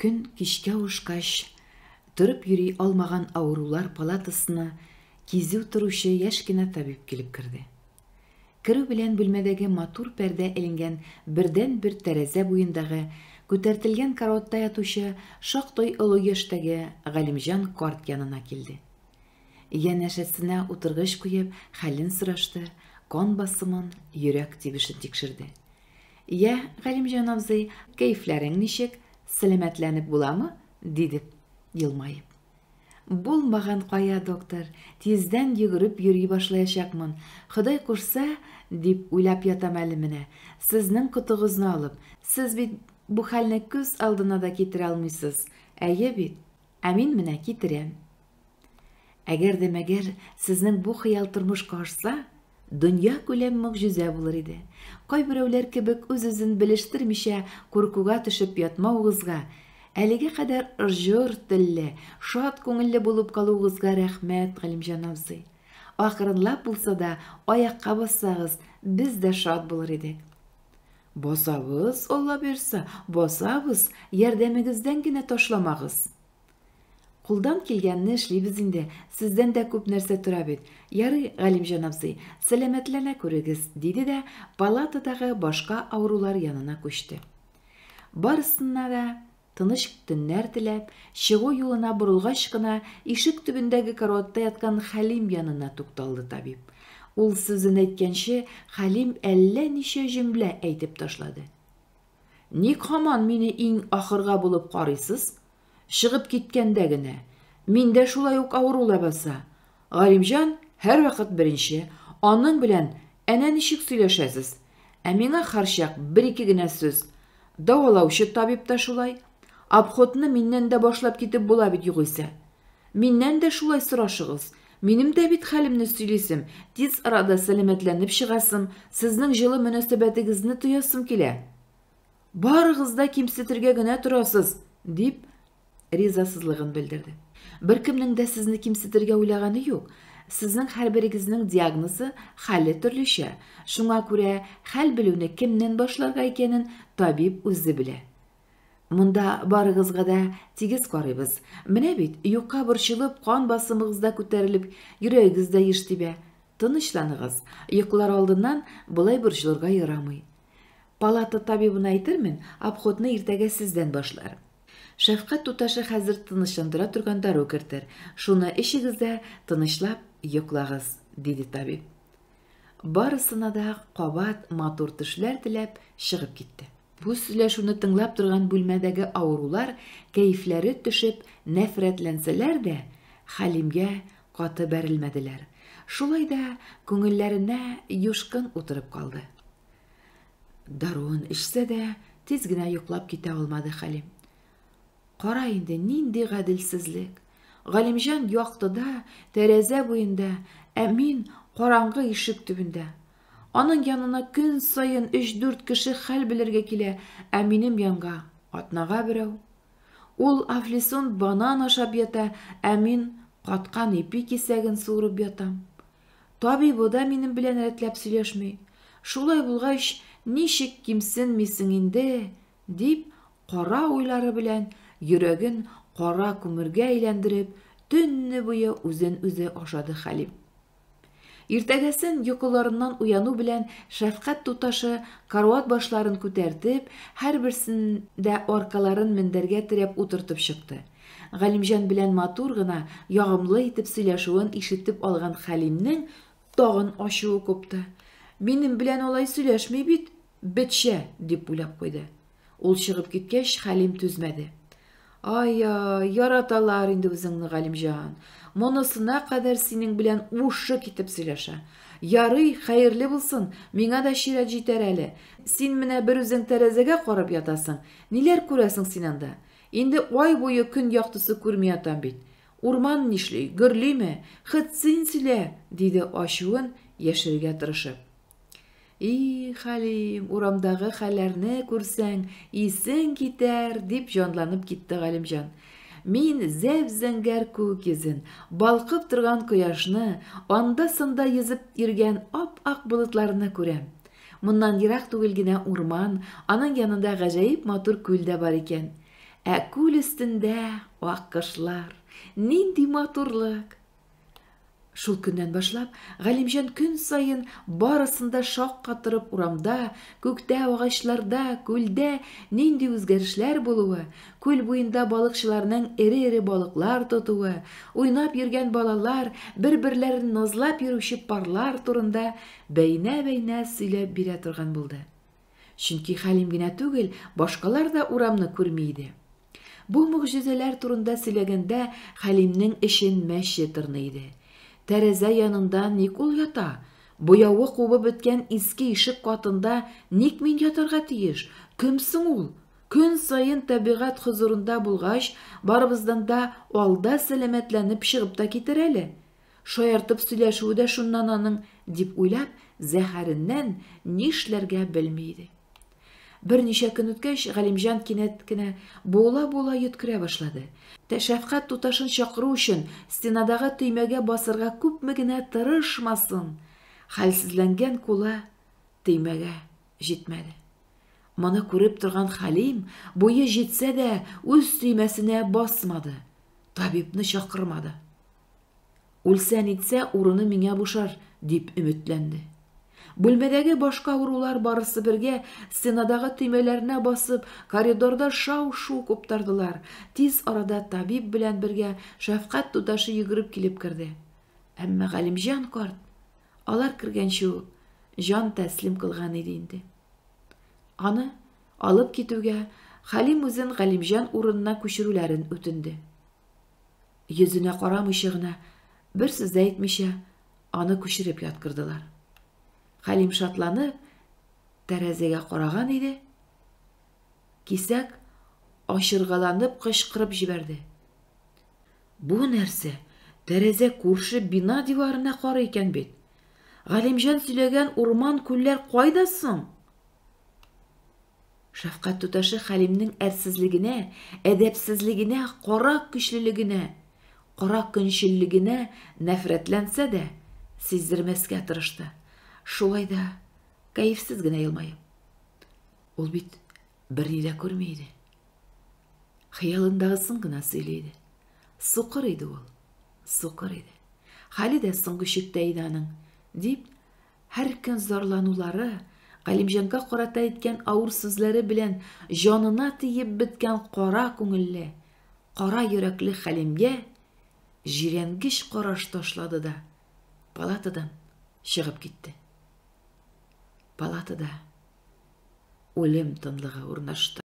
Көн кичкә авышкач, торып йөри алмаган авырулар палатасына кизү торучы яшь кенә табиб килеп керде. Керү белән бүлмәдәге матур пәрдә эленгән бердәнбер тәрәзә буендагы күтәртелгән караватта ятучы шактый олы яшьтәге Галимҗан карт янына килде. Янәшәсенә утыргыч куеп, хәлен сорашты, кан басымын, йөрәк тибешен тикшерде. Йә, Галимҗан абзый, кәефләрең ничек, сәламәтләнеп буламы? диде, елмаеп. Булмаган кая, доктор, тиздән йөгереп йөри башлаячакмын. Ходай кушса, дип уйлап ятам әле менә, сезнең котыгызны алып. Сез бит бу хәлне күз алдына да китерә алмыйсыз, әйе бит? Ә мин менә китерәм. Әгәр дә мәгәр сезнең бу хыял тормышка ашса, дөнья күләм могҗиза булыр иде. Кайберәүләр кебек үз-үзен белештермичә куркуга төшеп ятмавыгызга, әлегә кадәр җор телле, шат күңелле булып калуыгызга рәхмәт, Галимҗан абзый. Акрынлап булса да аякка бассагыз, без дә шат булыр идек. Басабыз, Алла боерса, басабыз, ярдәмегездән генә ташламагыз. Кулдан килгәнне эшлибез инде, сездән дә күп нәрсә тора бит. Ярый, Галимҗан абзый, сәламәтләнә күрегез, диде дә палатадагы башка авырулар янына күчте. Барысына да тыныч төннәр теләп, чыгу юлына борылгач кына ишек төбендәге караватта яткан Хәлим янына тукталды табиб. Ул сүзен әйткәнче, Хәлим әллә ничә җөмлә әйтеп ташлады. Ник һаман мине иң ахырга булып карыйсыз? Чыгып киткәндә генә. Мин дә шулай ук авыру ләбаса. Галимҗан һәрвакыт беренче, аның белән әнә ничек сөйләшәсез. Ә миңа һәрчак бер-ике генә сүз. Дәвалаучы табиб та шулай. Обходны миннән дә башлап китеп була бит югыйсә. Миннән дә шулай сорашыгыз. Минем дә бит хәлемне сөйлисем, тиз арада сәламәтләнеп чыгасым, сезнең җылы мөнәсәбәтегезне тоясым килә. Барыгыз да кимсетергә генә торасыз, дип ризасызлыгын белдерде. Беркемнең дә сезне кимсетергә уйлаганы юк. Сезнең һәрберегезнең диагнозы, хәле төрлечә. Шуңа күрә хәл белүне кемнән башларга икәнен табиб үзе белә. Монда барыгызга да тигез карыйбыз. Менә бит, юкка борчылып, кан басымыгыз да күтәрелеп, йөрәгегез дә еш тибә. Тынычланыгыз, йоклар алдыннан болай борчылырга ярамый. Палата табибына әйтермен, обходны иртәгә сездән башлар. Шәфкать туташы хәзер тынычландыра торган дару кертер. Шуны эчегез дә тынычлап йоклагыз, диде табиб. Барысына да кабат матур төшләр теләп чыгып китте. Бу сөйләшүне тыңлап торган бүлмәдәге авырулар кәефләре төшеп, нәфрәтләнсәләр дә, Хәлимгә каты бәрелмәделәр. Шулай да күңелләренә юшкын утырып калды. Даруын эчсә дә, тиз генә йоклап китә алмады Хәлим. Кара инде, нинди гаделсезлек! Галимҗан яктыда, тәрәзә буенда, ә мин караңгы ишек төбендә. Аның янына көн саен өч-дүрт кеше хәл белергә килә, ә минем янга атнага берәү. Ул афлисун банан ашап ята, ә мин каткан ипи кисәген суырып ятам. Табибы да минем белән рәтләп сөйләшми. Шулай булгач, ничек кимсенмисең инде, дип, кара уйлары белән йөрәген кара күмергә әйләндереп, төнне буе үзен үзе ашады Хәлим. Иртәгәсен йокыларыннан уяну белән шәфкать туташы карават башларын күтәртеп, һәрберсен дә аркаларын мендәргә терәп утыртып чыкты. Галимҗан белән матур гына, ягымлы итеп сөйләшүен ишетеп алган Хәлимнең тагын ачуы купты. Минем белән алай сөйләшми бит, бетчә, дип уйлап куйды. Ул чыгып киткәч, Хәлим түзмәде. Ай-ай, яраталар инде үзеңне, Галимҗан. Монысына кадәр синең белән ушы китеп сөйләшә. Ярый, хәерле булсын, миңа да чират җитәр әле. Син менә бер үзең тәрәзәгә карап ятасың. Ниләр күрәсең син анда? Инде ай буе көн яктысы күрми ятам бит. Урман нишли, гөрлиме? Хет син сөйлә, диде ачуын яшерергә тырышып. И, Хәлим, урамдагы хәлләрне күрсәң, исең китәр, дип җанланып китте Галимҗан. Мин зәп-зәңгәр күк йөзен, балкып торган кояшны, анда-санда йөзеп йөргән ап-ак болытларны күрәм. Моннан ерак түгел генә урман, аның янында гаҗәеп матур күл дә бар икән. Ә күл өстендә аккошлар! Нинди матурлык! Шул көннән башлап, Галимҗан көн саен барысын да шаккатырып урамда, күктә, агачларда, күлдә нинди үзгәрешләр булуы, күл буенда балыкчыларның эре-эре балыклар тотуы, уйнап йөргән балалар, бер-берләрен назлап йөрүче парлар турында бәйнә-бәйнә сөйләп бирә торган булды. Чөнки Хәлим генә түгел, башкалар да урамны күрми иде. Бу могҗизәләр турында сөйләгәндә Хәлимнең эчен мәче тырный иде. Тәрәзә янында ник ул ята? Буявы кубып беткән иске ишек катында ник мин ятарга тиеш? Кем соң ул? Көн саен табигать хозурында булгач, барыбыздан да алда сәламәтләнеп чыгып та китәр әле. Шаяртып сөйләшүе дә шуннан аның, дип уйлап, зәһәреннән нишләргә белми иде. Берничә көн үткәч, Галимҗан кинәт кенә буыла-буыла йөткерә башлады. Тә шәфкать туташын чакыру өчен стенадагы төймәгә басырга күпме генә тырышмасын, хәлсезләнгән кулы төймәгә җитмәде. Моны күреп торган Хәлим, буе җитсә дә, үз төймәсенә басмады, табибны чакырмады. Үлсә-нитсә, урыны миңа бушар, дип өметләнде. Бүлмәдәге башка авырулар барысы бергә стенадагы төймәләренә басып, коридорда шау-шу куптардылар. Тиз арада табиб белән бергә шәфкать туташы йөгереп килеп керде. Әмма Галимҗан карт, алар кергәнче үк, җан тәслим кылган иде инде. Аны алып китүгә, Хәлим үзен Галимҗан урынына күчерүләрен үтенде. Йөзенә карамыйча гына, бер сүз дә әйтмичә, аны күчереп яткырдылар. Хәлим шатланып, тәрәзәгә караган иде, кисәк ачыргаланып кычкырып җибәрде. Бу нәрсә? Тәрәзә күрше бина диварына карый икән бит. Галимҗан сөйләгән урман-күлләр кайда соң? Шәфкать туташы Хәлимнең әрсезлегенә, әдәпсезлегенә, кара көчлелегенә, кара көнчеллегенә нәфрәтләнсә дә, сиздермәскә тырышты. Шулай да кәефсез генә елмаеп. Ул бит берни дә күрми иде. Хыялындагысын гына сөйли иде. Сукыр иде ул, сукыр иде. Хәле дә соңгы чиктә иде аның, дип, Һәр көн зарланулары, Галимҗанга карата әйткән авыр сүзләре белән җанына тиеп беткән кара күңелле, кара йөрәкле Хәлимгә җирәнгеч караш ташлады да палатадан чыгып китте. Палатада үлем тынлыгы урнашты.